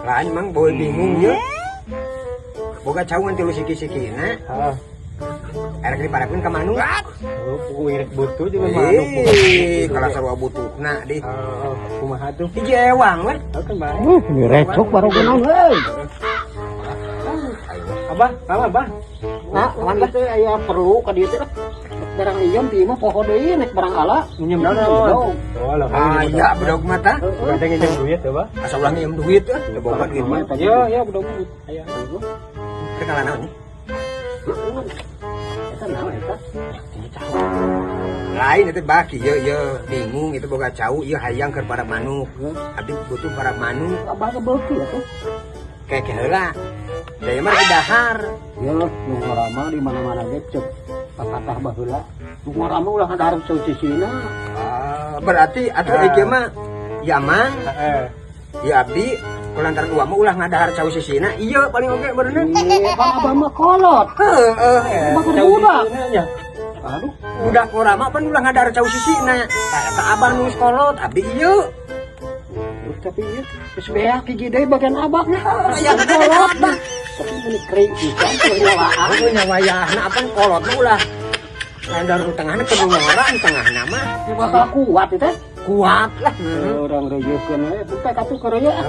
Lain, Mang, boy bingung ye. Boga cau ngan tilu siki-sikina. Heeh. Erek diparabkeun ka manuk. Oh, puguh rek butuh juga manuk. Ih, kalau sarua butuhna di. Oh, kumaha tuh? Hiji ewang we. Oh, kan bae. Ini recok baru naon euy. Abah, apa, Abah? Nah, aman teh aya perlu ka dieu teh lah. Barang ieu di imah poho deui nek barang ala. Minjem naon? Oh, lah. Ah, iya, bedog mata. Bukan teh nginjem duit ya, Bah? Asa ulah nginjem duit eh, teu boga duit mah. Iya, iya, bedog. Aya. Teu kalah naon nya? Eta naon eta? Lain itu baki ye ye bingung itu boga cau ieu hayang keur parab manuk. Abdi butuh parab manuk. Abah ge beuki atuh. Kayak heula. Daya mah rek dahar. Ya, nu ngora mah di mana-mana ge cek papatah baheula. Nu ngora mah ulah ngadahar sausisina. Ah, berarti atuh Ah. ieu mah ya Mang, Heeh. ya abdi kulantaran uang mah ulah ngadahar cau sisina ieu paling oge bener. Iya, kan abah mah kolot. Heeh. Abah kan budak. Nya. Aduh, Budak ngora mah pan ulah ngadahar cau sisina. Tah eta abah nu geus kolot, abdi ieu. Terus tapi ieu geus beak hiji deui bagian abah nya. Aya kolot mah. Tapi meuni kering pisan teu nyawaan. Aku nyawayahna apan kolot mah ulah. Lain dari tengahna kudu ngora di tengahna mah. Bakal kuat itu teh. Kuat lah. Urang reuyekeun we, buka katuh keur ah.